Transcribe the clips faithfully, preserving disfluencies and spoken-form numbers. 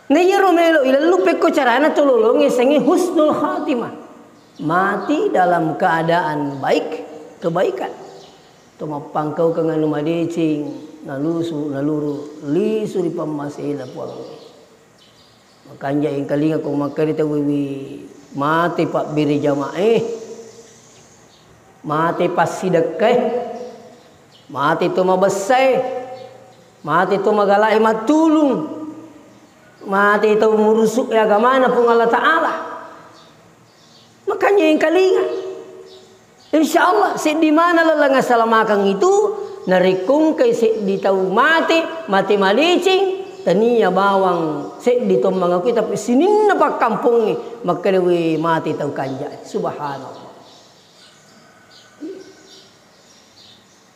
Na iyaro melo ilellu pekko carana to lolongnge sengnge husnul khatimah. Mati dalam keadaan baik, kebaikan. To mappangkaukeng anu madeceng, nalusu, naluru, lisu ri pammasena Puang. Makanja engkalinga ko makkeda tauwe, mate pabbere jamae, mate passidekkae, mate to mabessae, mate to magalae mattulung, mate to murusu'e agamana Puang Allah Ta'ala. Makanya engkalinga. Insya Allah, seddi mana laleng asalamakeng itu, narekko engkai seddi tau mate, mate madeceng, tania bawang seddi to mangakui, tapi sininna pakkampongnge makkeda, "We, mate tau kanja." Subhanallah.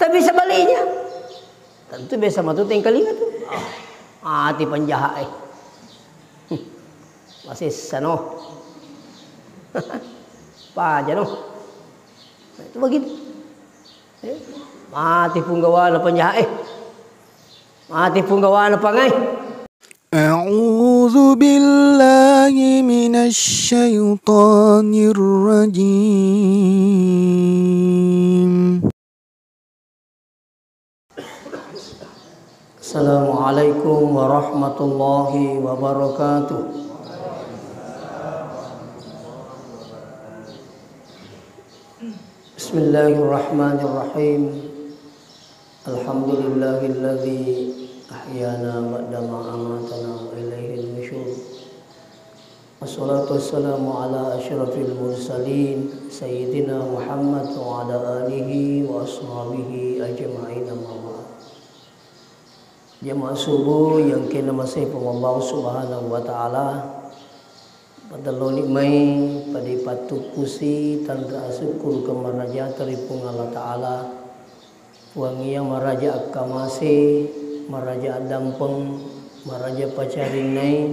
Tapi sebaliknya, tentu biasa matu tengkalinga tu. Ah, mate penjahat eh. Masessa no. Paja no. Nah, itu begitu. Eh, mate punggawana penjahat eh. Mate punggawana pangai. أعوذ بالله من الشيطان الرجيم. السلام عليكم ورحمة الله وبركاته. بسم الله الرحمن الرحيم. الحمد لله الذي أحيانا بعدما أماتنا وإليه النشور. والصلاة والسلام على أشرف المرسلين سيدنا محمد وعلى آله وأصحابه أجمعين، أما بعد. Jamaah subuh yang kena masih Allah Subhanahu wa Ta'ala, Patelloni mai pada ipattukkusi tanra asukkurukeng marajata ri Puang Allah Ta'ala. Puang iya maraja akkamase, maraja addampeng, maraja pacarinnai.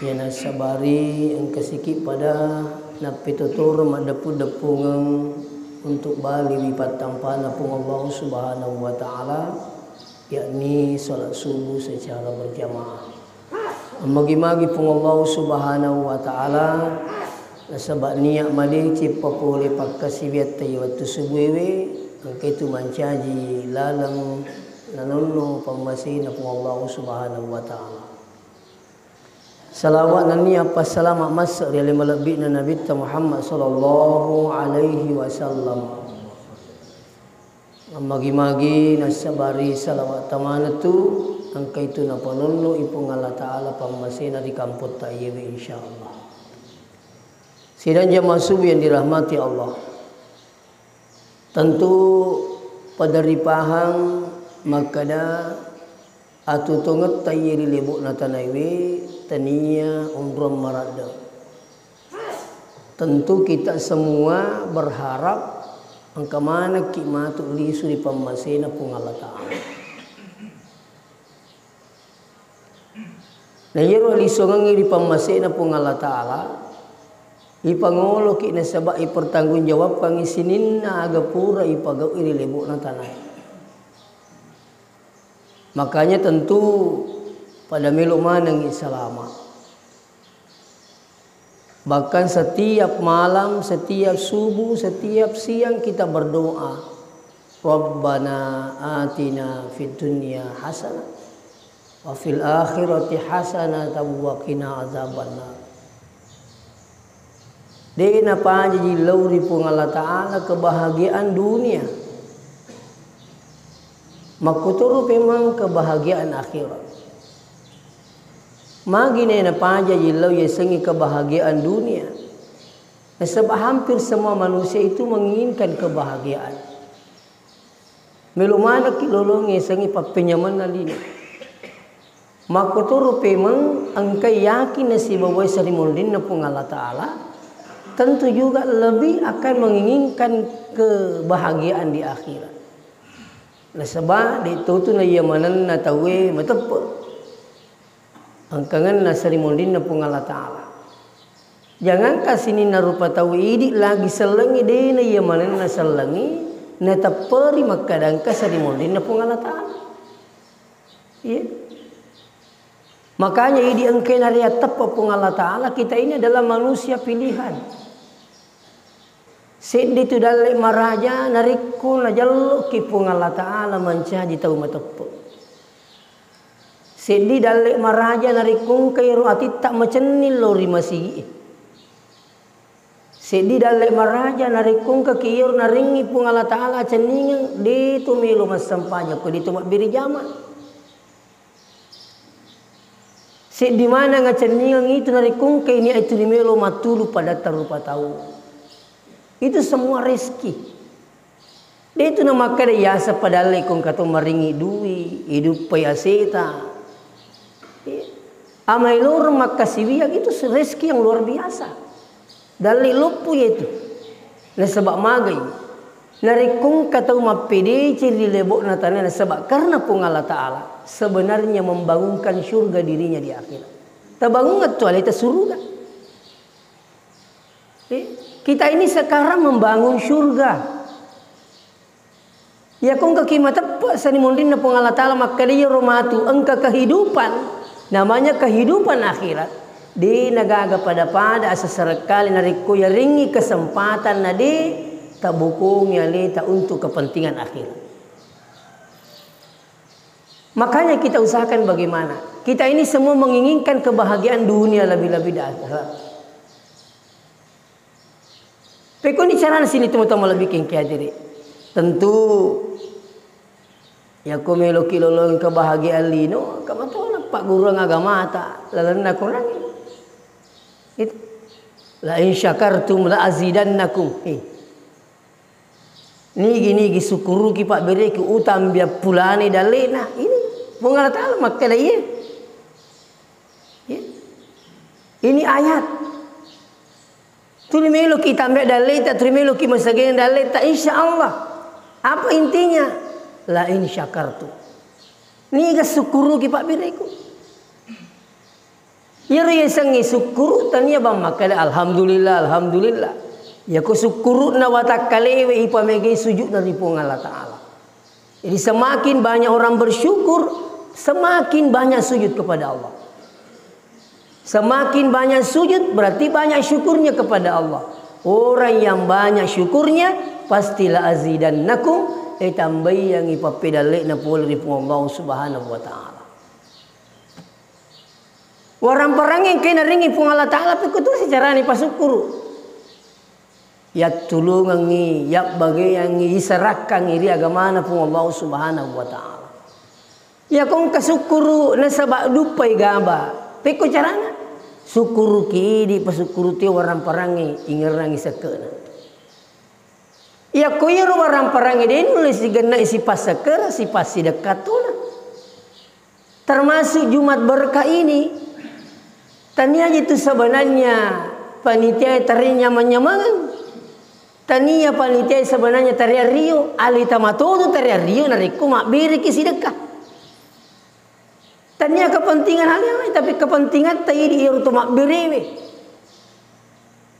Iya nassabari engka siki pada nappitotoro maddeppu-deppungeng untuk bali ri pattampana Puang Allah Subhanahu wa Ta'ala, yakni salat subuh secara berjamaah. Magi-magi Puang Allah Subhanahu wa Ta'ala, nasaba niat madeceng papole pakkasiwiatta iya wettu subuhewe, engka itu mancaji laleng nanonno pammasena Puang Allah Subhanahu wa Ta'ala. Salawat nennia passalama masse ri ale malebbi'na Nabitta Muhammad sallallahu alaihi wasallam. Magi-magi nassabari salawat tamanettu, engka itu napanonno i Puang Allah Ta'ala pammasena ri kampotta iyewe, insyaallah. Sidang jamaah subuh yang dirahmati Allah. Tentu pada ripahang makkeda atutongetta iye ri lebo'na tanaiwe tania onrong maradde. Tentu kita semua berharap engka manekki matu lisu ri pammasena Puang Allah Ta'ala. Na iyaro lisungengngi ri pammasena Puang Allah Ta'ala, ipangoloki nasaba ipertanggungjawabkangngi sininna aga pura ipagau'i ri lebo'na tanae. Makanya tentu pada melo manengngi salama. Bahkan setiap malam, setiap subuh, setiap siang kita berdoa, "Rabbana atina fid dunya hasanah, wa fil akhirati hasanah, wa qina azabannar." De napajaji lao ri Puang Allah Ta'ala kebahagiaan dunia. Makkutoro pemang kebahagiaan akhirat. Magi napajaji lao yasengnge kebahagiaan dunia. Nasaba hampir semua manusia itu menginginkan kebahagiaan. Melo manekki lolong yasengnge pappenyamenna lino. Makkotoro pemeng engkai yakin nasibawai sarimunrinna Puang Allah Ta'ala, tentu juga lebih akan menginginkan kebahagiaan di akhirat. Nasaba de totu naiya manenna tauwe mateppe. Engkangenna sarimunrinna Puang Allah Ta'ala. Jangankan sininna rupa tau idi lagi sellengngi, de naiya manenna sellengngi, natepperi makkadangka sarimunrinna Puang Allah Ta'ala. Iya. Makanya idi engkae nariatteppa Puang Allah Ta'ala, kita ini adalah manusia pilihan. Seddi tu dalle maraja narekko najalloki Puang Allah Ta'ala mancaji tau mateppe. Seddi dalle maraja narekko engka ero atitta macenning lao ri masigi'e. Seddi dalle maraja narekko engkaki ero narengngi Puang Allah Ta'ala acenningeng, de to melo massempajang ko de to mabbere jama. Seddi maneng acenningeng itu narekko engkai niat itu rimelo mattulu padatta rupa tau. Itu semua rezeki. De tu namakkeda iasa padalle ko engka to maringi dui, iduppai aseta. Amaeloreng makkasiwiang itu rezeki yang luar biasa. Dalle loppu itu. Nasaba magai. Narekko engka tau mappedeceng ri lebo'na tanah nasaba karena Puang Allah Ta'ala sebenarnya membangunkan surga dirinya di akhirat. Tabangungan tu aleta suruga. Eh, kita ini sekarang membangun surga. Iya ko engka ki mateppe sani monrinna Puang Allah Ta'ala makkeda iyaro matu engka kehidupan, namanya kehidupan akhirat. De nagaga pada-pada asesserekkale narekko yarengngi kesempatan na de tabokongi aleta untuk kepentingan akhirat. Makanya kita usahakan bagaimana. Kita ini semua menginginkan kebahagiaan dunia lebih-lebih di akhirat. Pekoni carana sini teman-teman lebih kengki hadiri. Tentu ya ko meloki lolong kebahagiaan lino, kamatona pagguruan agamata, lalenna Quran. Itu. La in syakartum la azidannakum. Eh. Nigi-nigi sukkuruki pabbereku utang biappulane dallena. Ini Puang Allah Ta'ala makkeda iye. Ya. Ini ayat. Tuli meloki tambah dalleta, tuli meloki masagena dalleta, insya Allah. Apa intinya? La in syakartu. Niga sukkuruki pabbereku. Iyaro yasengnge sukkuru tania bang makkeda alhamdulillah, alhamdulillah. Yako sukkuru'na watakkalewe ipamegai sujudna ri Puang Allah Ta'ala. Jadi semakin banyak orang bersyukur, semakin banyak sujud kepada Allah. Semakin banyak sujud berarti banyak syukurnya kepada Allah. Orang yang banyak syukurnya pasti la azidannakum, eh tambaiyangi pappedalle'na pole ri Puang Allah Subhanahu wa Ta'ala. Waramparangnge engkae narengngi Puang Allah Ta'ala, pekko tu sicarani pasukkuru. Yattulungengngi, yabbageangngi, isarakkangngi ri agamana Puang Allah Subhanahu wa Ta'ala. Yako engka sukkuru nasaba duppai gaba, pekko carana? Sukkuruki idi, pasukkuru tio waramparangnge, ingerrangngi sekke'na. Yako iyaro waramparangnge de nulle sigennai sipassekkere, sipassidekkattona. Termasuk Jumat Berkah ini, tania je tu sebenarnya panitia tare nyamang-nyamangeng. Tania panitia sebenarnya tare rio, alita matodo tare rio narekko mabbereki sidekka. Tania kepentingan hal yang lain, tapi kepentingan tadi iyaro to mabberewe.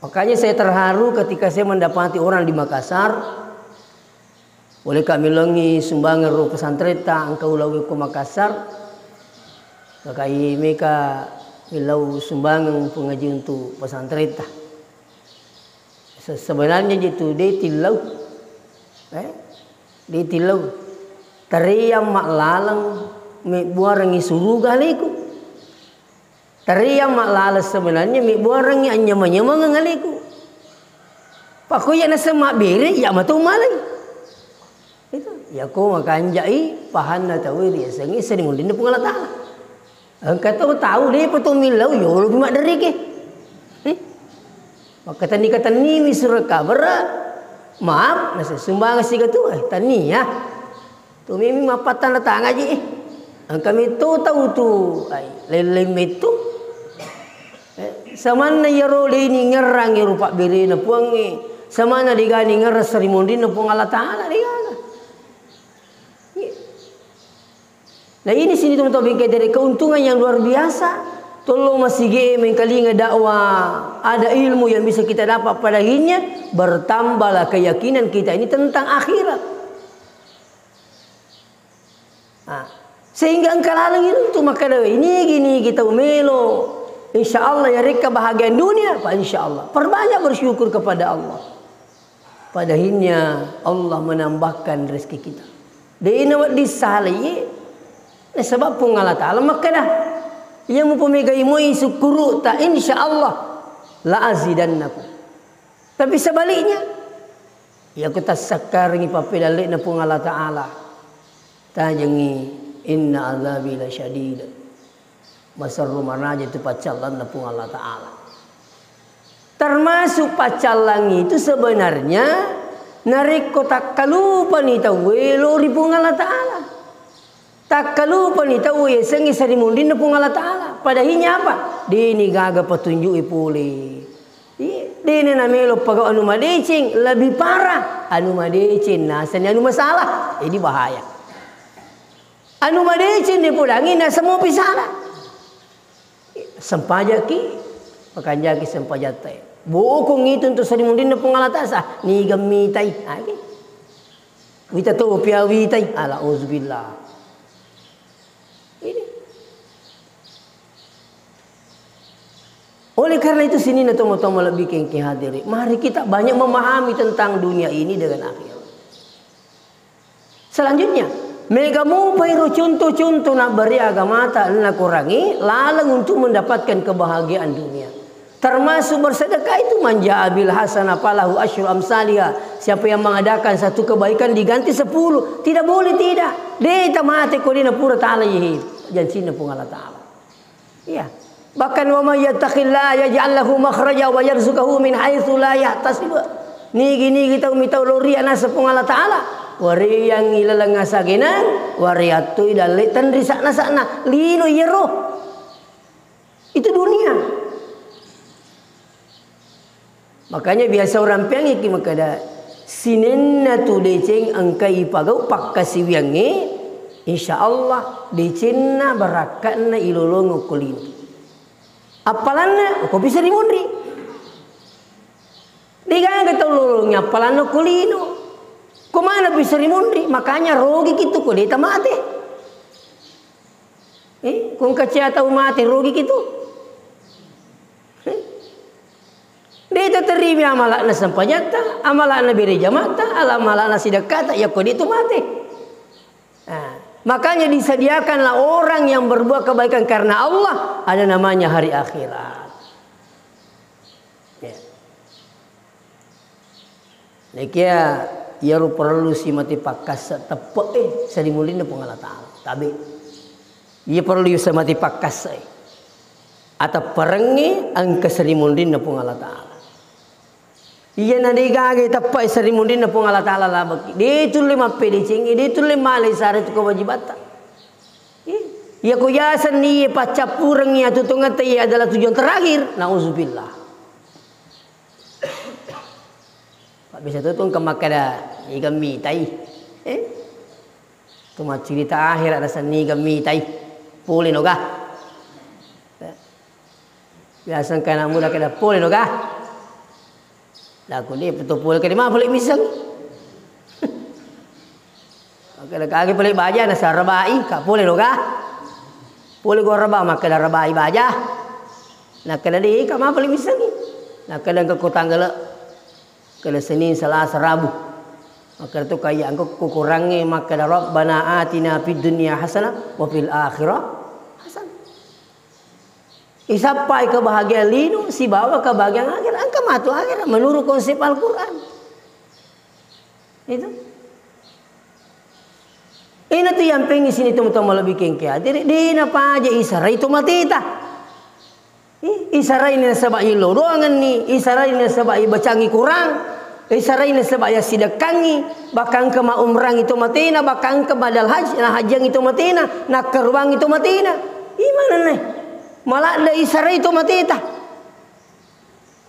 Makanya saya terharu ketika saya mendapati orang di Makassar, boleh kami longi sumbangan ro pesantren ta, engka ulaweko Makassar, kakai meka milau sumbangan pengaji untuk pesantren ta. Se-, sebenarnya je tu de tillau. Eh? De tillau. Tareang ma'laleng mebbuarengngi suruga aleku. Tareang ma'laleng sebenarnya mebbuarengngi anyamang-nyamangeng aleku. Pakko iya naseng mabbere, iya mato malai. Itu. Yako makanjai pahanna tauwe riasengnge seni munrinna Puang Allah Ta'ala. Engka to tau depa to millau yolopi maddereke. Eh? Makkatenni-katennimi sura kabara, maaf, naseng sumbangan siga tu, eh, tania. Tu mimi mappattana tangaji, eh. Engka metto tau tu, ai, lain-lain metto. Eh, samanna iyaro de ningerrang iyaro pabberena Puangnge, samanna degani ngerrang sarimunrinna Puang Allah Ta'ala, degaga. Iya. Nah, ini sini teman-teman bengke dari keuntungan yang luar biasa. Tolong masige mengkalinga dakwah, ada ilmu yang bisa kita dapat pada akhirnya, bertambahlah keyakinan kita ini tentang akhirat. Nah, Sehingga engka laleng iruntu makkeda, "Nigi-nigi tau melo, insya Allah, yarekka bahagian dunia, Pak, insya Allah." Perbanyak bersyukur kepada Allah. Pada akhirnya Allah menambahkan rezeki kita. De' nawedding sala iye. Nasaba Puang Allah Ta'ala makkeda, "Iya mupamegai moi sukkuru'ta, insya Allah la azidannakum." Tapi sebaliknya, iya ko tassakkarengngi pappedalle'na Puang Allah Ta'ala, tajengngi, "Inna azabi lasyadid." Maserru manaja itu paccallanna Puang Allah Ta'ala. Termasuk paccallang itu sebenarnya narekko takkalupani tauwe lao ri Puang Allah Ta'ala. Takkalupani tauwe yasengnge sarimunrinna Puang Allah Ta'ala. Padahinya apa? De'ni gaga petunju'e pole. Iya, de'ni namelo pegau anu madeceng, lebih parah. Anu madeceng nasani anu masalah. Jadi bahaya. Anu madeceng dipodangi naseng mopi sala. Sempajaki, pakanjaki sempajatta. Bokong itu untuk sarimunrinna Puang Allah Ta'ala, niga mitai. Agi. Wita topi awitai. Alauzubillah. Ini. Oleh karena itu, sininna tomatoa malebbi kengke hadiri, mari kita banyak memahami tentang dunia ini dengan akhirat. Selanjutnya, mega mopa iro contoh-contoh nabbere agamata nakorangi laleng untuk mendapatkan kebahagiaan dunia. Termasuk bersedekah itu, "Man jaa bil hasanah falahu asyru amsaliha." Siapa yang mengadakan satu kebaikan diganti sepuluh. Tidak boleh tidak. De' tamate ko de' napura ta'ala iye. Jancinna Puang Allah Ta'ala. Iya. Bahkan, "Wa may yattaqillaha yaj'al lahu makhraja wa yarzuqhu min haitsu la yahtasib." Nigi-nigi tau mitau lao ri naseng Puang Allah Ta'ala, wareangngi laleng asagenang, wareattoi dalle tenri sa'na-sa'na. Lino iyaro. Itu dunia. Makanya biasa orang peangiki makkeda, "Sinenna tu deceng engka ipagau pakkasiwiangnge, insya Allah decenna barakka'na ilolongeng okko lino." Appalanna, ko bisa rimunri. Degaga tau lolongi appalanna okko lino. Ko mana bisa rimunri, makanya rogi kitu ko deta mate. Eh, ko engka cia tau mate, rogi kitu. Eh? De' taterimi amala'na sempajatta, amala'na bere jamatta, ala-, amala'na sidekkata, yakko de' tu mate. Nah, makanya disediakanlah orang yang berbuat kebaikan karena Allah, ada namanya hari akhirat. Ya. Nekia iyaro parellu simate pakkasse teppe'e sarimunrinna Puang Allah Ta'ala. Tabe. Iya parellu simate pakkasse. Atepperengnge engka sarimunrinna Puang Allah Ta'ala. Iyana degaga teppe'e sarimunrinna Puang Allah Ta'ala labeki. De' tulle mappedecengngi, de' tulle malai sare tu kewajibatta. Iya. Iya ko yasenni iye paccappurengngi atuo tongetta iye adalah tujuan terakhir. Nauzubillah. Pak, bisa tu tong ke makkeda, "Iga mitai." Eh? Tu maccurita akhirat nasenni iga mitai. Pole noga. Eh? Biasa engka anak muda keda, "Pole noga." Laku de' peto pole kede, "Ma pole miseng." Makkeda, "Kagi pole baja nasarabai, ka pole noga." Pole go raba, makkeda, "Rabai baja." Nakkeda, "De' ka ma pole misengngi." Nakkeda, "Engka ko tanggala." Keda Senin, Selasa, Rabu. Makkeda tu kaya engka ko korangnge makkeda, "Rabbana atina fid dunya hasanah wa fil akhirah hasanah." Isappai kebahagiaan lino sibawa kebahagiaan akhirat. Engka matu akhirat menurut konsep Al-Quran. Itu. Ina tu yang pengen sini teman-teman lebih kengke hati. De' napaja isarai tomateta. Ih, isarai nasaba illo doangenni, isarai nasaba ibacangi Quran, isarai nasaba yasidekkangi, bahkan engka maumrangi tomatena, bahkan engka madal haji, na hajiangi tomatena, nakkaruangi tomatena. Imana nai? Maladde isarai tomateta.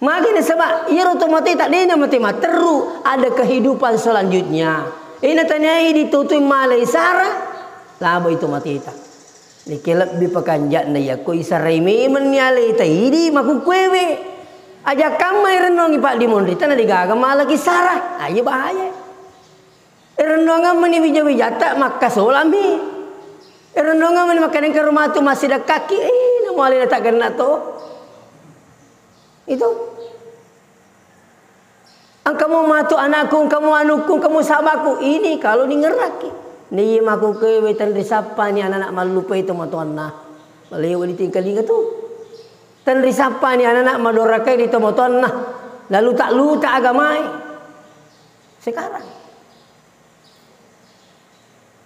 Magi nasaba iyaro tomateta de' namate matteru, ada kehidupan selanjutnya. Ina taniai ditutui malai sara, labai tomateta. Nike lebbi pakanja'na yakko isarai memenni aleta idi makukkuewe. Aja kamma irennongi paddimonrita na degaga malaki sara. Ayo bahaya. Irennuangang meni wija-wijatta makkasolami. Erenungeng mani makkeda engka rumah tu masih dekkaki, eh, namualena tak genna to. Itu. Engka mo matu anakku, engka mo anukku, engka mo sahabatku. Ini kalau ningerraki. Naiya makkukewe tenri sappani anak-anak mallupai tomatoanna. Malewa di tingkalinga tu. Tenri sappani anak-anak madorakai di tomatoanna. Lalu tak luta agamai. Sekarang.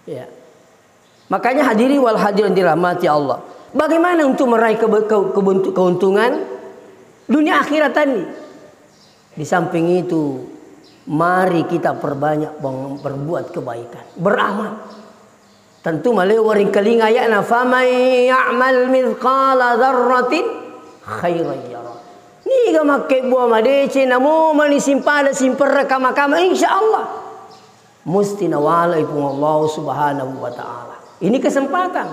Ya. Makanya hadiri wal hadirin dirahmati Allah. Bagaimana untuk meraih kebe-, ke-, kebentu-, keuntungan dunia akhirat tadi? Di samping itu, mari kita perbanyak peng-, berbuat kebaikan, beramal. Tentu malewa ringkalinga ayatna, "Faman ya'mal mithqala dzarratin khairan yarah." Niga makkebbua madeceng, namo mani simpada simperra kama-kama, insya Allah. Musti nawalai Puang Allah Subhanahu wa Ta'ala. Ini kesempatan.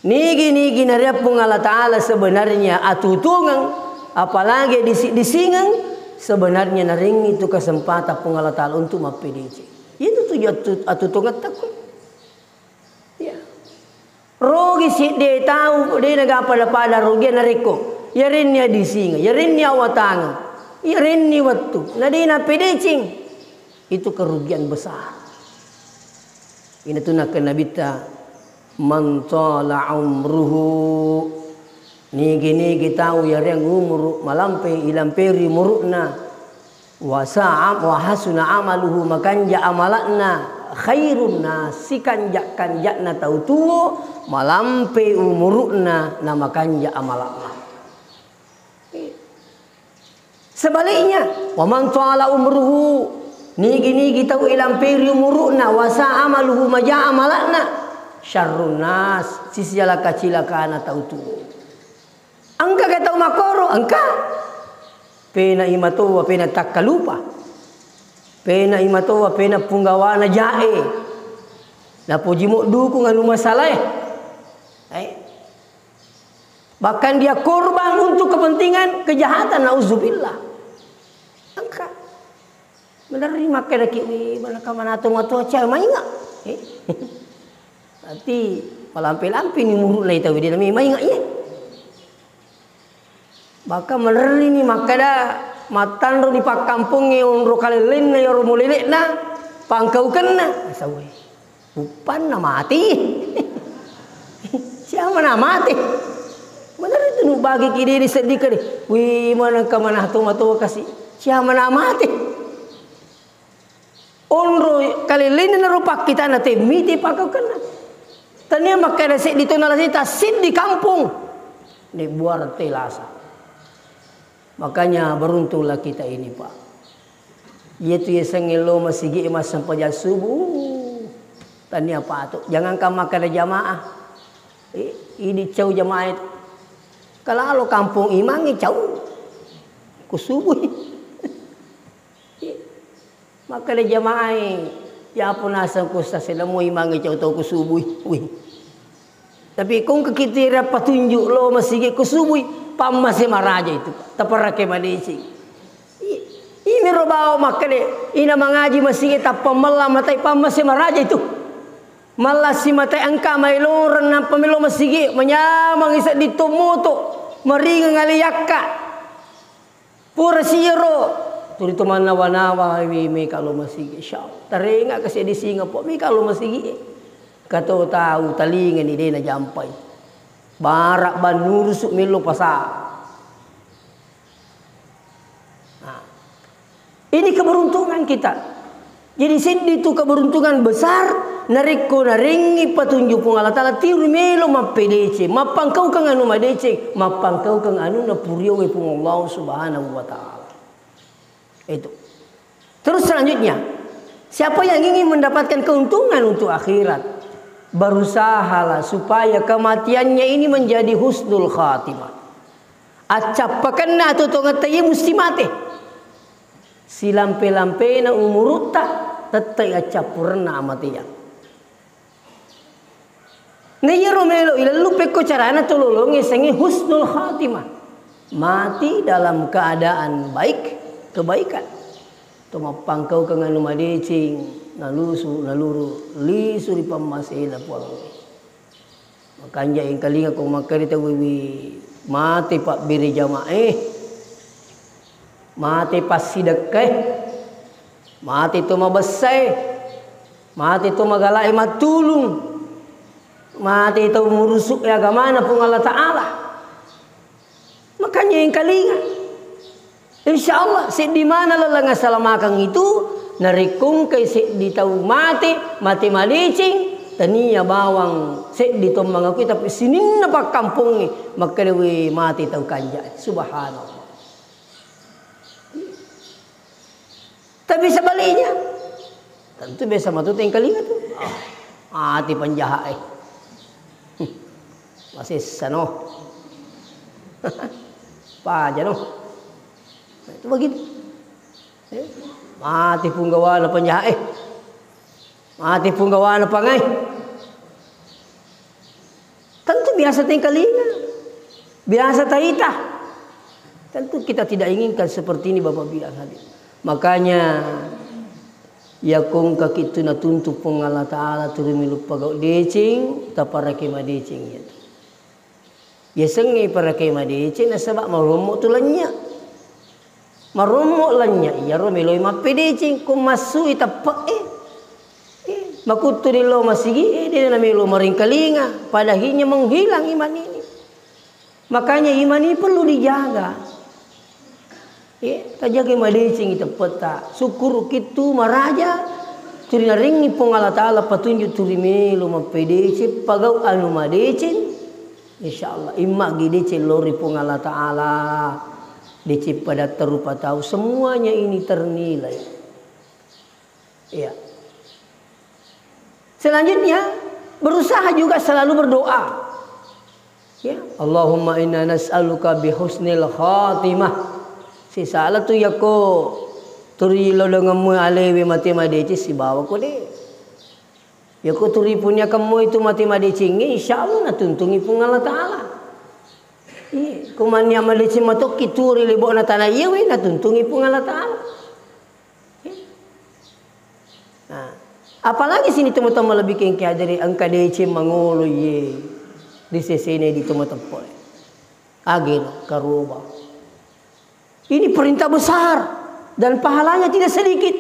Nigi-nigi naria Puang Allah Ta'ala sebenarnya atutungeng, apalagi disi-disingeng, sebenarnya narengngi tu kesempatan Puang Allah Ta'ala untuk mappedeceng. Itu tujuan atu-, atutungeng takut. Ya. Rogi sidde tau, de naga pada-pada rogi narekko. Yarenni adisingeng, yarenni awatangeng, yarenni wettu. Na de napedeceng. Itu kerugian besar. Ina tu nakkeda Nabitta, "Man tala umruhu," nigi-nigi tau yareng umuru malampe, ilamperi umuru'na, "wa sa'a, wa hasuna amaluhu," makanja amala'na, "khairun nas," sikanja-kanja'na tau tuo, malampe umuru'na, na makanja amala'na. Sebaliknya, "Wa man tala umruhu," nigi-nigi tau ilamperi umuru'na, "wa sa'a amaluhu," maja amala'na, "syarrun nas," sisiala kacilakana tau tuo. Engka ga tau makkoro? Engka. Pena imatoa, pena takkalupa. Pena imatoa, pena punggawana jae. Napoji mo dukung anu masalae. Eh. Bahkan dia korban untuk kepentingan kejahatan, nauzubillah. Engka. Menerri makkedaki, "Wih, manaka manato matoa cia mainga." Eh? Berarti malampe-lampe ni muru'na ita, wih, dia namanya mainga, iya. Bahkan menerri ni makkeda, mattanro ni pakkampongnge onro kalellenna yaro molele'na, pangkaukenna. Sawe. Uppanna mati. Siapa na mati? Bener itu nu bagi kide di seddi kede. Wi, manengka manah to matoa kasi. Siapa na mati? Onro kalelena naro pakkitana te miti pakaukenna. Tania makkeda seddi to nalasi ta seddi kampung. Ne buar telasa. Makanya beruntunglah kita ini, Pak. Iyatu yasengnge lo masigi massempajang subuh, tania patu. Jangankan makkeda jamaah. Eh, idi cau jamaah itu. Kalalo kampung imangnge cau. Ku subuh. Makkeda jamaah e, "Yapo naseng ku saselemu imangnge cau tau ku subuh." Wih. Tapi kong kekitira patunjuk lo masigi ku subui, pammase maraja itu, taparake madeceng. I-, imiro bawa makkede, ina mangaji masigi tappa mella matai pammase maraja itu. Mella si matai engka mailoreng nampa melo masigi, manyamang isedding to moto, maringeng ale yakka. Pura siro, tuli to mannawa-nawa, wi, meka lo masigi, insya Allah. Tarenga kasi di singa po, meka lo masigi. Kato tau, talinga ni dena jampai. Barak bannurusu melo pasa. Nah, ini keberuntungan kita. Jadi seddi tu keberuntungan besar, narekko narengngi patunjuk Puang Allah Ta'ala, tiru melo mappedeceng, mappangkaukeng anu madeceng, mappangkaukeng anu napuriowe Puang Allah Subhanahu wa Ta'ala. Itu. Terus selanjutnya, siapa yang ingin mendapatkan keuntungan untuk akhirat, berusahalah supaya kematiannya ini menjadi husnul khatimah. Accappakenna tu tongetta iya musti mate. Silampe-lampena umurutta, tettai accappurenna amateang. Na iyaro melo ilellu pekko carana tololongnge sengnge husnul khatimah. Mati dalam keadaan baik, kebaikan. To mappangkaukeng anu madeceng, nalusu, naluru, lisu ri pammasena Puang. Makanja engkalinga ko makkeda tau wiwi mate pabbere jamae, mate passidekkae, mate to mabessae, mate to magalae mattulung, mate to murusu'e agamana Puang Allah Ta'ala. Makanya engkalinga. Insya Allah, seddi mana laleng asalamakeng itu, narekko engkai seddi tau mate, mate madeceng, tania bawang seddi to mangakui, tapi sininna pakkampongnge makkeda, "We, mate tau kanja." Subhanallah. Tapi sebaliknya, tentu biasa matu tengkalinga tu. Ah, mati penjahat eh. Masessa no. Paja no. Nah, itu begitu. Eh, mati punggawana penjahat eh. Mati punggawana pangai. Tentu biasa tengkalinga, biasa taita. Tentu kita tidak inginkan seperti ini, Bapak Ibu yang hadir. Makanya, yakong kakitu natuntu Puang Allah Ta'ala turu milu pagau deceng, taparake madeceng ya. Biasanya parake madeceng nasaba marommo tu lenya. Marommo lanya iyaro meloi mappedeceng, ko massui teppe'e. Eh, makuttu ri lo masigi, eh, de namelo maringkalinga, pada akhirnya menghilang iman ini. Makanya iman ini perlu dijaga. Eh, tajaga madeceng teppetta. Sukkuruki tu maraja, turi naringi Puang Allah Ta'ala patunjuk turi melo mappedeceng, pagau anu madeceng. Insya Allah, imma gi deceng lo ri Puang Allah Ta'ala. Deceng padatta rupa tau, semuanya ini ternilai. Iya. Selanjutnya, berusaha juga selalu berdoa. Ya, Allahumma inna nas'aluka bi husnil khatimah. Sisala tu yako turi lodongemmu alewe mate madeceng sibawa ko de. Yako turi punya kemmu itu mate madecengnge, insya Allah natuntungi Puang Allah Ta'ala. Iya, ko mannia madeceng matokki turi lebo'na tana iyawe, natuntungi Puang Allah Ta'ala. Iya. Nah, apalagi sini teman-teman lebih kengke ajari engka deceng mangolo iye. Di sesene di teman-teman. Age no, karoba. Ini perintah besar dan pahalanya tidak sedikit.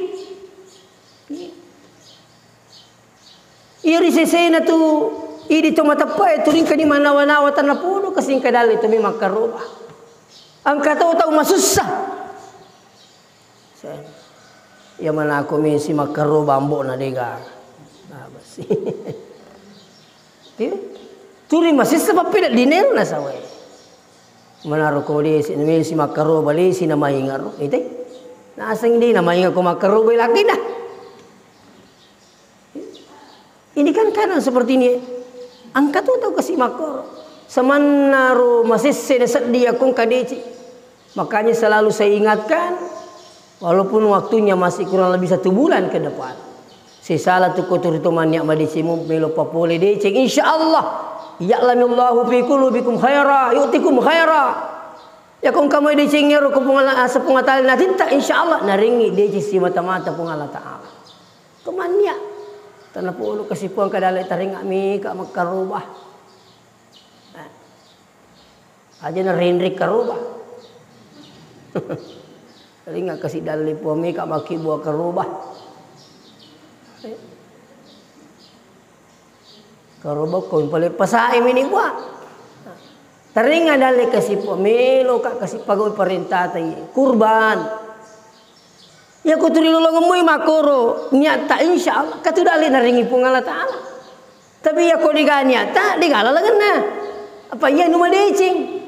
Iya ri sesena tu idi to mateppa e turingka di manawa-nawa tanna podo kasingka dalle to memang karoba. Engka to tau masussa. Iya manako mesi makkaroba ambo'na dega. Nah, basi. Iya. Turi masessa pappeda dinero nasawe. Manaro ko desi, mesi makkaroba lesi namaingaro, ite? Naseng di namainga ko makkaroba lakina. Ini kan kadang seperti ini. Engka tu tau kasi makkoro. Samannaro masesse na seddi akong kadeci. Makanya selalu saya ingatkan, walaupun waktunya masih kurang lebih satu bulan ke depan. Sisala tu ko turi to mannia madeceng mu melo papole deceng, insya Allah. Ya'lamillahu fi qulubikum khaira, yu'tikum khaira. Ya ko engka moi deceng ero ko Puang Allah, asa Puang Allah Ta'ala natitta, insya Allah naringi deceng simata-mata Puang Allah Ta'ala. Ko mannia. Tanna polo kasi Puang ka dalle taringa mika makkaroba. Aja na renrek karoba. Ringa kasi dalle Puang meka maki bua karoba. Karoba ko pale pasai mini bua. Taringa dalle kasi Puang melo ka kasi pagau parentata iye. Kurban. Iya ko turi lolongemmui makkoro niatta, insya Allah katu dalle naringi Puang Allah Ta'ala. Tapi iya ko dega niatta, dega lalengenna. Apa iya nu madeceng?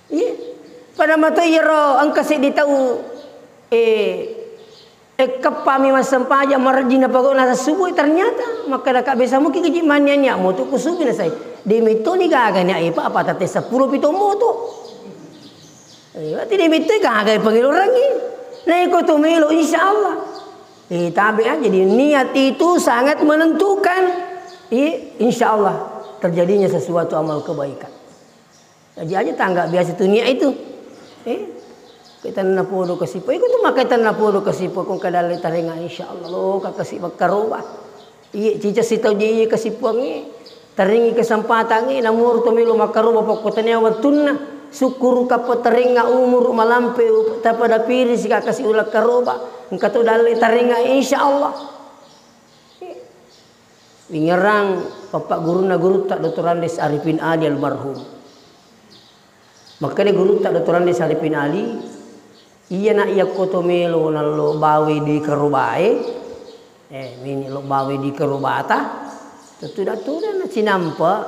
Iya. Pada mato iyaro engka seddi tau, eh, ekkeppami massempajang marejjing napagau nasa subuh, ternyata makkada ka besa muki keji mannia-nia moto ku subuh nasai. De mettoni gaga nia epa apa tate seppulo pito moto. Eh, berarti de metto gaga pengelorangi. Naiko to melo, insya Allah. Eh, tabe aja di niat itu sangat menentukan. Iya, insya Allah terjadinya sesuatu amal kebaikan. Aja aja tangga biasa tu niat itu. Eh, kita napodo kasipo. Iko tu makai tanapodo kasipo kong kadalle tarenga, insya Allah lo ka kasi makkaroba. Iya, cica sitau je iya kasi Puangnge. Tarengngi kesempatangnge, namuru to melo makkaroba pokkotania wettunna, sukkuruka paterengnga umuru malampe, tapada pirisi ka kasi uleng karoba, engka to dalle tarengnga, insya Allah. Wingerang pappagurunna gurutta Doktor Andes Arifin Ali almarhum. Makkeda gurutta Doktor Andes Arifin Ali, iya na iya ko to melo nallo bawe di karobae, eh, mini lo bawe di karobata, tuda-tuda na cinampa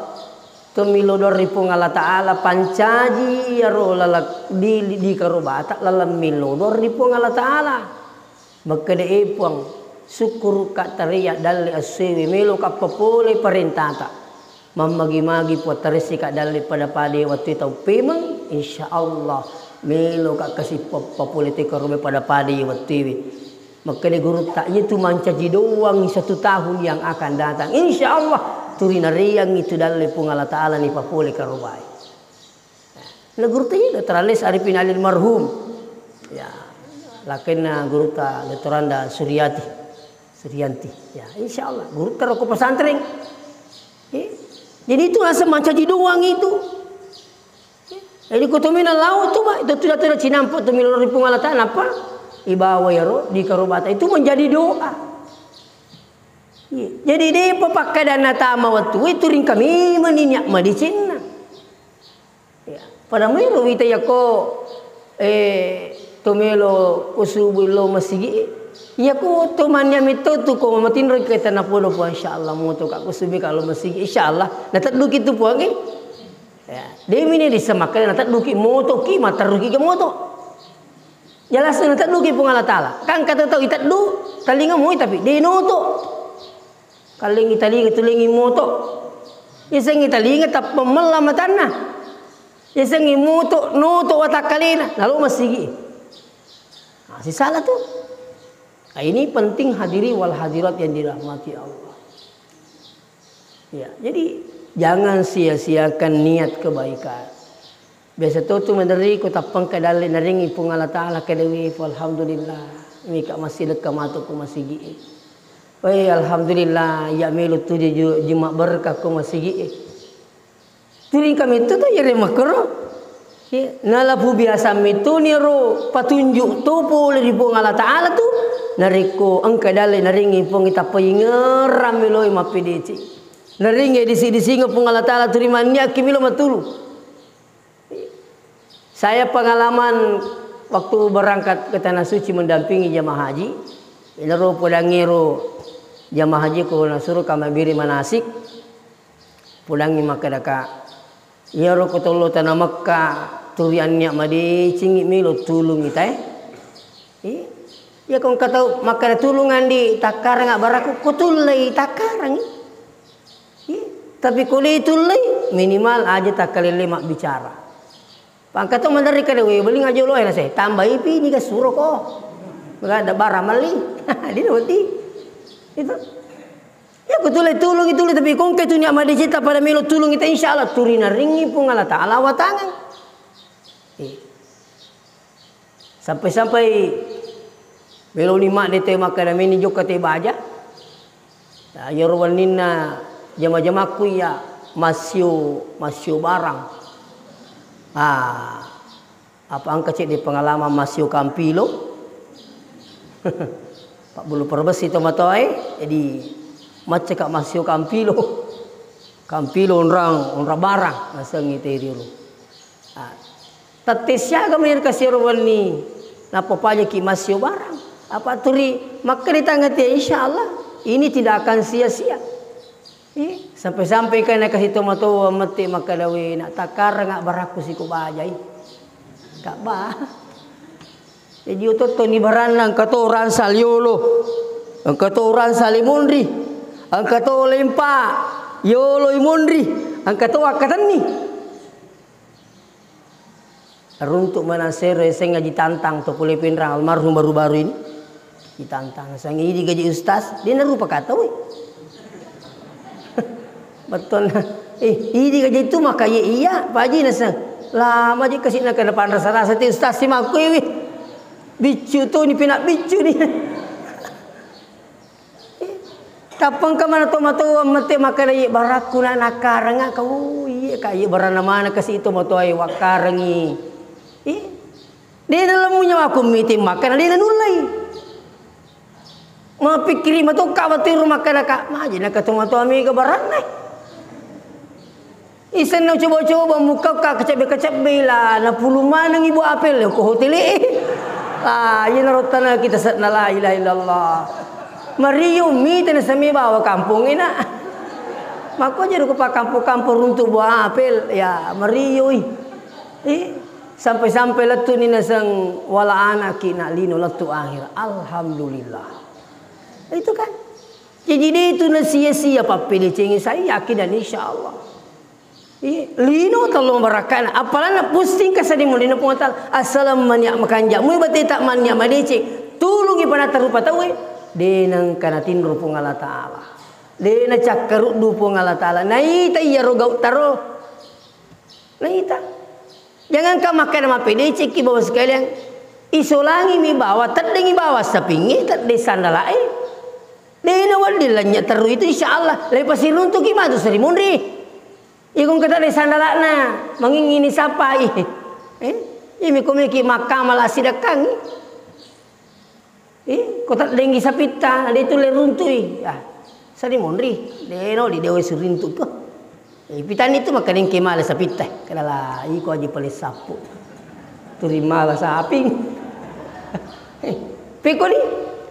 to milo dori Puang Allah Ta'ala, pancaji iyaro laleng di, di karobata laleng milo dori Puang Allah Ta'ala. Makkeda, "E Puang, sukkuruka tareya dalle essoewe, meloka papole parentata. Mammagi-magi Puang taressika dalle pada-pada wettu tau pemeng, insya Allah meloka kasi pa-, papole te karobe pada-pada wettuewe." Makkeda gurutta, "Iyatu mancaji doang satu tahun yang akan datang. Insya Allah turinareang itu dalle Puang Allah Ta'ala ni papole karobae." Na gurutta iya Doktor Andes Arifin Ali almarhum. Ya, lakenna gurutta Doktor Anda Suryati, Suryanti. Ya, insya Allah gurutta roko pesantren. Ya. Jadi itu rasa mancaji doang itu. Ya. Jadi ko tomina lao tu, Pak, itu tidak tidak cinampa tu milo ri Puang Allah Ta'ala, apa? Ibawa yaro di karobata itu menjadi doa. Ya. Jadi depa pakkadana tama wettu itu ringka memang niat madecenna. Ya, pada melo wita yako, eh, to melo ko subuh lo masigi. Yako to mania metto tu ko matinro kita napodo po, insya Allah moto ka ko subuh kalau masigi, insya Allah. Na tadduki tu Puang, eh. Ya, demi ni disemakkan na tadduki moto ki, matarruki ke moto. Jelas na tadduki Puang Allah Ta'ala. Kan kata tau itaddu, talinga moi tapi de noto. Kallengi talinga tulengi moto. Yasengi talinga tappa mella matanna. Yasengi moto, noto watakkalena, nalo masigi. Nah, sisala tu. Nah, ini penting hadiri wal hadirat yang dirahmati Allah. Ya, jadi jangan sia-siakan niat kebaikan. Biasa to tu maderri ko tappengka dalle naringi Puang Allah Ta'ala kedewi, alhamdulillah. Mika masih lekka matu ko masigi. Weh, alhamdulillah, iya melo tu ju-, juma berkah ko masigi. Turing kami tu tu yere makro. Ya, nalapu biasa metto ni ro patunjuk to pole ri Puang Allah Ta'ala tu. Narekko engka dalle naringi Puang tappa ingerang meloi mappedeci. Naringi disi-disinga Puang Allah Ta'ala turi manniakki melo matulu. Saya pengalaman waktu berangkat ke Tanah Suci mendampingi jamaah haji. Inaro podangngero jamaah haji ko nasuro kamabiri manasik. Pudangngi makkedaka, "Iyaro ko tollo tana Mekka, turi annia madecengngi melo tulungngi tae." Eh, iya ko engka tau makkeda, "Tulung andi takkarang abbarakku," ko tullei takkarangngi. Eh, tapi ko de tullei, minimal aja takkalelle mabbicara. Pangka to maderri kada we, beling aja lo, eh, nase, tambai pi ni ga suro ko. Maka ada barang meli. Di nanti. Itu. Ya, ko tullei tulungngi, tullei, tapi ko engka tu niat madeceng ta pada melo tulungngi ta, insya Allah turi naringi Puang Allah Ta'ala watangang. Eh. Sampai-sampai meloni madde te makkeda meni jokka te baja. Ya, iyaro wenninna jama-jamakku iya massio, massio barang. Ah. Apa engka cedde pengalaman massio kampilo? Pabbulu perbesi tomatoae, jadi maccaka massio kampilo. Kampilo onrang, onrang barang, nasengngi te riolo. Ah, tette siaga menir kasiaro wenni, nappa pajaki massio barang. Apa turi makkeda tangati, insya Allah ini tidak akan sia-sia. Eh, sampai-sampai engka nakasi tomatoa mette makkeda, "We, na takkaranga barakku siko bajai." Kabba. Jadi otottoni baranna engka to ransal yolo, engka to ransal i monri, engka to lempa yolo i monri, engka to akkatenni. Runtuk manasero yasengnge Haji Tantang to pole Pinrang almarhum baru-baru ini. Haji Tantang, sang idi gaji ustaz, de narupa kata we. Betul. Eh, idi gaji itu maka iya, iya, Pak Haji nasang. Lama je kasih nak kena panrasa-rasa ti ustaz si makku iwi. Biccu tu ni pina biccu ni. Tappa engka mana tomatoa mette makkeda, "Iye barakku na nakkarengnga kau, iye ka iye baranna mana kasi tomatoa e wakkarengngi." Ih, de dalemmu nyawaku mite makkeda de nanullei. Mapikkiri matokka batiro makkeda ka, "Maji naka tomatoa mega baranna." Isenna coba-coba mukka ka kecebbe-kecebbe la napulung maneng ibu apel ko hotele. Ah, iyana rottana kita setna la ilaha illallah. Mario mite na semi bawa kampung ina. Makko jadi ko pa kampung-kampung runtu buah apel ya mario i. Eh, sampai-sampai lettu ni naseng wala anaki na lino lettu akhir. Alhamdulillah. Itu kan. Jadi de itu na sia-sia pappedecengi saya yakin dan insyaallah. Iya, lino tello barakkana. Apalagi pusing ka sadi mulina Puang Allah Taala. Assalam mania makanja. Mui bateta mania madeceng. Tulungi pada tarupa tauwe. De nengka natinro Puang Allah Taala. De nacakkaruddu Puang Allah Taala. Naita iya rogau taro. Naita. Jangankan makkeda mappedecekki bawa sekalian. Isolangi mi bawa, teddengi bawa sapingi, tedde sandalae. De nawedding lennye terru itu insyaallah. Lepa siruntuki matu seri munri. Iko engka tadde sandala'na, mangingini sappai. Eh? Imi ko meki makkamala sidekkangi. Eh, ko taddengi sapitta, de tulle runtui. Ah, sadi monri, de no di dewe surintu ko. Eh, pitani tu makkanengke mala sapitta. Kedala iko aji pale sappu. Turi mala saping. Eh, pekoni,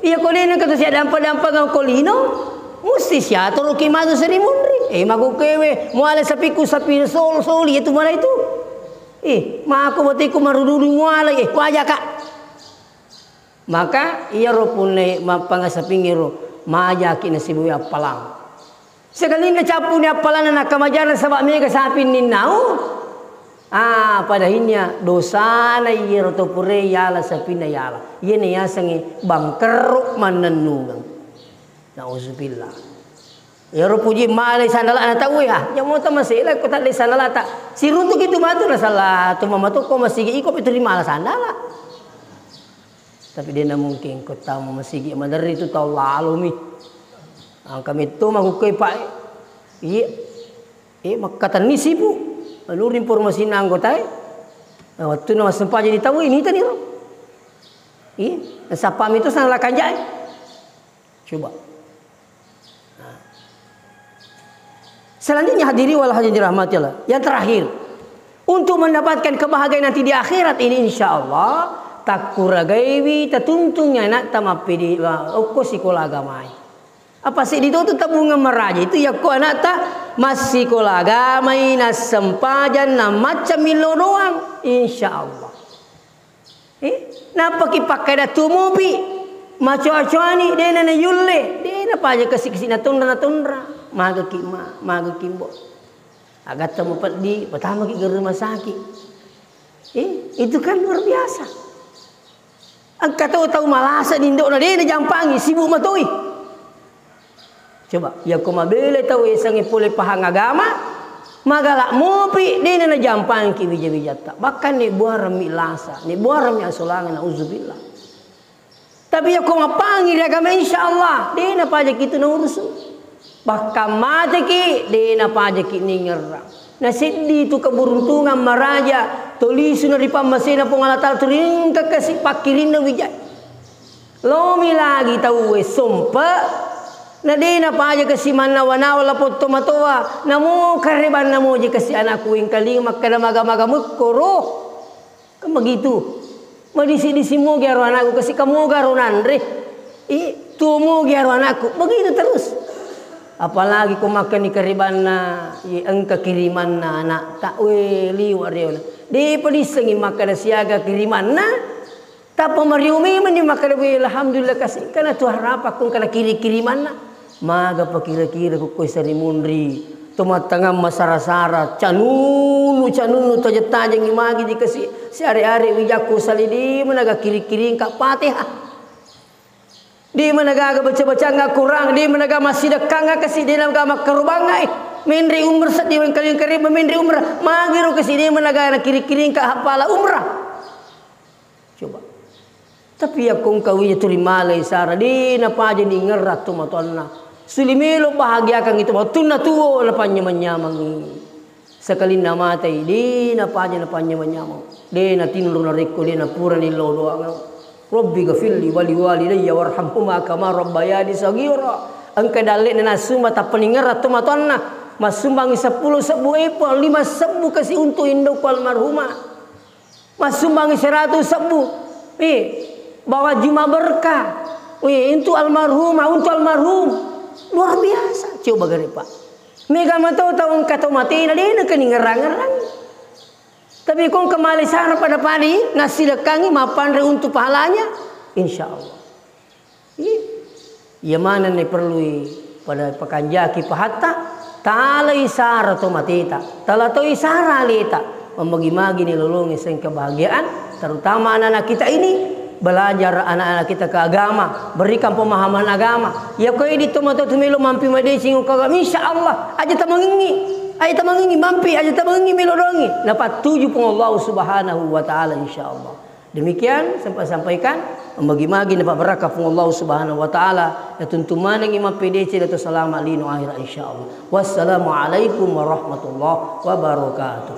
iya ko dena katu sia dampa-dampa ngau ko lino, musti siatoroki matu seri munri. Eh, mago kewe, muale sapiku sapi sol-, soli, itu mana itu? Eh, mako batiku marududu muale, eh, wajaka. Maka, iyaro punne mappanga sapingngero, majaki nasibui appalang. Sekalinna cappuni appalanna nakkamajarang saba mega sapi ninnau. Ah, pada hinnya dosana iyaro to pure yala sapinna yala. Iyena yasengnge bangkerro mannennungeng. Nauzubillah. Iyaro puji malai sandalana tauwe, ah, jamo ta masela ko tadde sandalata. Siruntuki tu matu nasala tu mamatokko masigi iko pitu rimala sandala. Tapi dena mungkin ko tama masigi maderri tu tau lalomi. Angka metto makukkoi, Pak. Iya. Eh, makkatenni sibu. Aluri informasinna anggotae. Nah, wettunna massempajang di tau ini tadi ro. Iya, sapami itu sana kanjai. Coba. Nah. Selanjutnya hadirin wal hadirat dirahmati Allah. Yang terakhir, untuk mendapatkan kebahagiaan nanti di akhirat ini, insya Allah, takkuragaiwi tatuntungi anakta mappedi-, okko sikola agamai. Apa seddi to tu tabungan maraja itu yakko anakta massikola agamai, nassempajang, namacca millo doang, insya Allah. Eh, nappaki pakkada tuo mopi, macoa-coani, dena nayulle, dena paja kasi-kasi natonra-natonra, magaki ma, magaki mbo. Agatta mupeddi, patamaki ke rumah sakit. Eh, itu kan luar biasa. Engka to tau malasa di indo'na, dena jampangi, sibuk matoi. Coba, yakko mabelai tau yasengnge pole pahang agama, magala mopi, dena najampangki wija-wijatta. Bahkan nebuarang mi lasa, nebuarang mi asolangeng, nauzubillah. Tapi yakko mappangi ri agama, insya Allah, dena pajaki itu naurusu. Bahkan mateki, dena pajaki ningerang. Naseddi tu keberuntungan maraja, tolisuna ri pammasena Puang Allah Taala, tu ringka kasi pakkirinna wijai. Lomi lagi tauwe sompe, na de napaja kasi mannawa-nawa lapong tomatoa, namo karebanna moje kasi anakku wengkalinga makkeda maga-maga mekkoro. Kan begitu. Madisi-disi moge aro anakku kasi kamoga ro nanre. I, tuo moge aro anakku. Begitu terus. Apalagi ko makkani karebanna, ye engka kirimanna anakta, we liwa reona. De padissengi makkeda siaga kirimanna. Tappa mario memenni makkeda, "Wé, alhamdulillah, kasi engkana tu harapakku engkana kiri-kirimanna." Maga pakira-kira kukkoi sari munri, to mattangang masara-sara, canunu-canunu, tajeng-tajengi magi dikasi siare-are wijakku salidi managa kiri-kiri engka Fatihah. Di managaga baca-bacanga Quran, di managa massidekkanga kasi, di naga makkarubangnga, eh, menre umrah seddi wengkaling karimba menre umrah, magiro kasi, di managa na kiri-kiri engka hapala umrah. Coba. Tapi yakko engka wija tuli malai sara, de napaja ningerra tomatoanna. Suli melo bahagiakan itu, wattunna tuo napanyamang-nyamangi. Sekalinna matai, de napaja napanyamang-nyamang. De natinro narekko, de napurani lao doang. Rabbi ghafirli wali walidayya warhamhuma kama rabbayani saghira. Engka dalle'na nassumba tappaningerang tomatoanna. Massumbangi seppulo sebbu epang, lima sebbu kasi untuk indokku almarhumah. Massumbangi seratu sebbu. Eh, bawa juma berkah. Eh, untuk almarhumah, untuk almarhum. Luar biasa. Coba gare, Pak. Mega mato tau engka to matena, de nakeningerang-ngerang. Tapi ko engka male sara pada padi, nassilekangi mappanre untuk pahalanya, insya Allah. Iya. Iya manenni perlui pada pakanjaki pahatta, talai sara to mateta, tala toi sara aleta, mammagi-magi ni lolongi seng kebahagiaan, terutama anak-anak kita ini, belajar anak-anak kita ke agama, berikan pemahaman agama. Ya ko edi to mato tu melo mampi madeceng ko agama, insya Allah, aja tamangingi, aja tamangingi mampi, aja tamangingi melo dongi. Napattuju Puang Allah Subhanahu wa Ta'ala, insya Allah. Demikian sempat sampaikan, magi-magi napabbarakka Puang Allah Subhanahu wa Ta'ala, natuntu manengi mappedece atau salama lino akhirat, insya Allah. Wassalamualaikum warahmatullahi wabarakatuh.